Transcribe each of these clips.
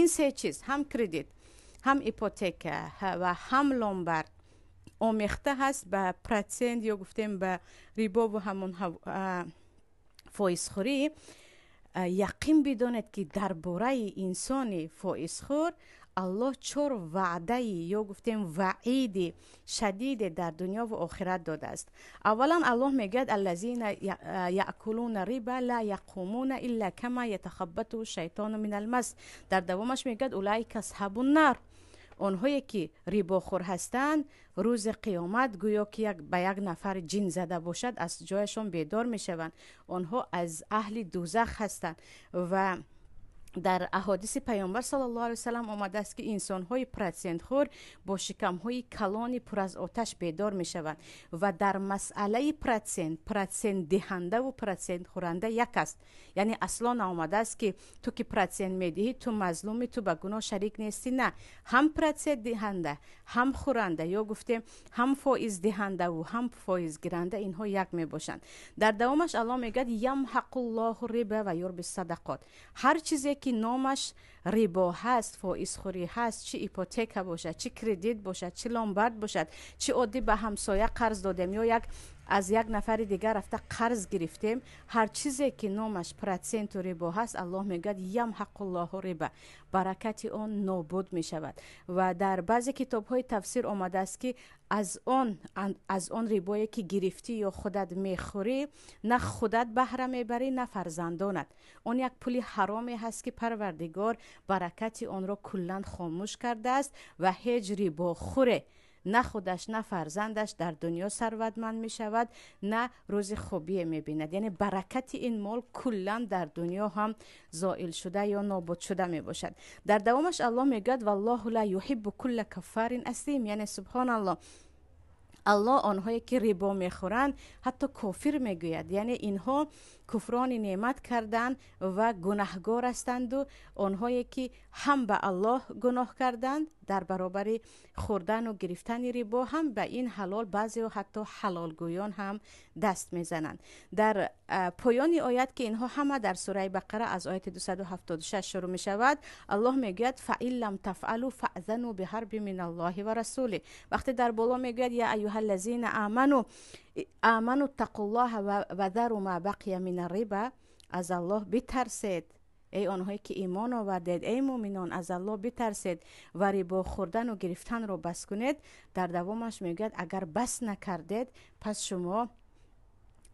Ин се чиз, ҳам кредит, ҳам ипотека ва ҳам ломбард, омехта ҳаст ба процент ё гуфтем ба рибову ҳамон фоизхӯрӣ, яқин бидонед, ки дар бораи инсони фоизхӯр Аллоҳ чор ваъдаи ё гуфтем ваъиди шадиде дар дунё ва охират додааст. Аввалан, Аллоҳ мегӯяд: الذين يأكلون الربا لا يقومون إلا كما يتخبطه الشيطان من المس. Дар давомаш мегӯяд: أولئك أصحاب النار. Онҳое ки рибохӯр ҳастанд, рӯзи қиёмат гӯё ки ба як нафар ҷин зада бошад, аз ҷояшон бедор мешаванд. Онҳо аз аҳли дузах ҳастанд. Ва дар аҳодиси Паёмбар صلى الله عليه وسلم омадааст, ки инсонҳои процентхӯр бо шикамҳои калони пур аз оташ бедор мешаванд. Ва дар масъалаи процент, процентдиҳандаву процентхӯранда як аст. Яъне асло наомадааст, ки ту ки процент медиҳӣ, ту мазлуми, ту ба гуноҳ шарик нестӣ. На, ҳам процентдиҳанда, ҳам хӯранда ё гуфтем ҳам фоиздиҳандаву ҳам фоизгиранда, инҳо як мебошанд. Дар давомаш Аллоҳ мегӯяд: يمحق الله الربا ويربي الصدقات. Ҳар чизе ки номаш рибо ҳаст, фоизхӯрӣ ҳаст, чӣ ипотека бошад, чӣ кредит бошад, чӣ ломбард бошад, чӣ оддӣ ба ҳамсоя қарз додем ё як аз як нафари дигар рафта қарз гирифтем, ҳар чизе ки номаш проценту рибо ҳаст, Аллоҳ мегӯяд: يمحق الله الربا, баракати он нобуд мешавад. Ва дар баъзе китобҳои тафсир омадааст, ки аз он рибое ки гирифтӣ ё худат мехӯрӣ, на худат баҳра мебарӣ, на фарзандонат. Он як пули ҳароме ҳаст, ки Парвардигор баракати онро куллан хомӯш кардааст. Ва ҳеҷ рибохӯре на худаш, на фарзандаш дар дунё сарватманд мешавад, на рӯзи хубие мебинад. Яъне баракати ин мол куллан дар дунё ҳам зоил шуда ё нобуд шуда мебошад. Дар давомаш Аллоҳ мегӯяд: والله لا يحب كل كفار أثيم. Яъне, субҳоналлоҳ, Аллоҳ онҳое ки рибо мехӯранд, ҳатто кофир мегӯяд. Яъне инҳо куфрони неъмат карданд ва гунаҳгор ҳастанду онҳое ки ҳам ба Аллоҳ гуноҳ карданд дар баробари хӯрдану гирифтани рибо, ҳам ба ин ҳалол, баъзео ҳатто ҳалолгӯён ҳам даст мезананд. Дар поёни оят, ки инҳо ҳама дар сураи Бақара аз ояти 276 шурӯъ мешавад, Аллоҳ мегӯяд: فإن لم تفعلوا فأذنوا بحرب من الله ورسوله. Вақте дар боло мегӯяд: يا أيها الذين آمنوا اتقوا الله وذروا ما بقي من الربا, аз Аллоҳ битарсед, эй онҳое ки имон овардед, эй муъминон, аз Аллоҳ битарсед ва рибо хӯрдану гирифтанро бас кунед. Дар давомаш мегӯяд: агар бас накардед, пас шумо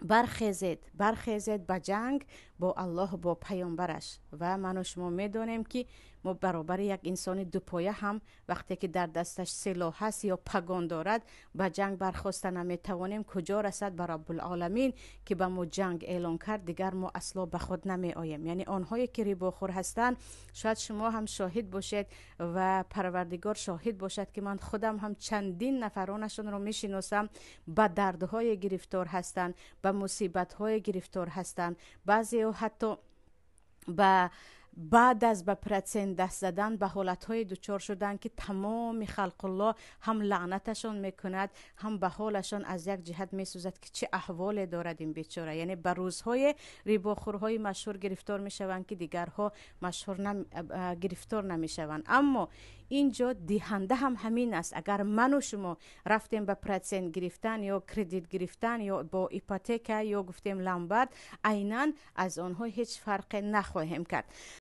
бархезед, бархезед ба ҷанг бо Аллоҳ, бо паёмбараш. Ва ману шумо медонем, ки мо баробари як инсони дупоя ҳам, вақте ки дар дасташ силоҳ ҳаст ё пагон дорад, ба ҷанг бархоста наметавонем. Куҷо расад ба Раббулоламин, ки ба мо ҷанг эълон кард, дигар мо асло ба худ намеоем. Яъне онҳое ки рибохӯр ҳастанд, шояд шумо ҳам шоҳид бошед ва Парвардигор шоҳид бошад, ки ман худам ҳам чандин нафаронашонро мешиносам, ба дардҳое гирифтор ҳастанд, ба мусибатҳое гирифтор ҳастанд. Баъзео ҳатто ба баъд аз ба процент даст задан ба ҳолатҳое дучор шуданд, ки тамоми халқуллоҳ ҳам лаънаташон мекунад, ҳам ба ҳолашон аз як ҷиҳат месӯзад, ки чӣ аҳволе дорад ин бечора. Яъне ба рӯзҳое рибохӯрҳои машҳур гирифтор мешаванд, ки дигарҳо машҳур гирифтор намешаванд. Аммо ин ҷо диҳанда ҳам ҳамин аст. Агар ману шумо рафтем ба процент гирифтан ё кредит гирифтан ё бо ипотека ё гуфтем ломбард, айнан аз онҳо ҳеҷ фарқе нахоҳем кард.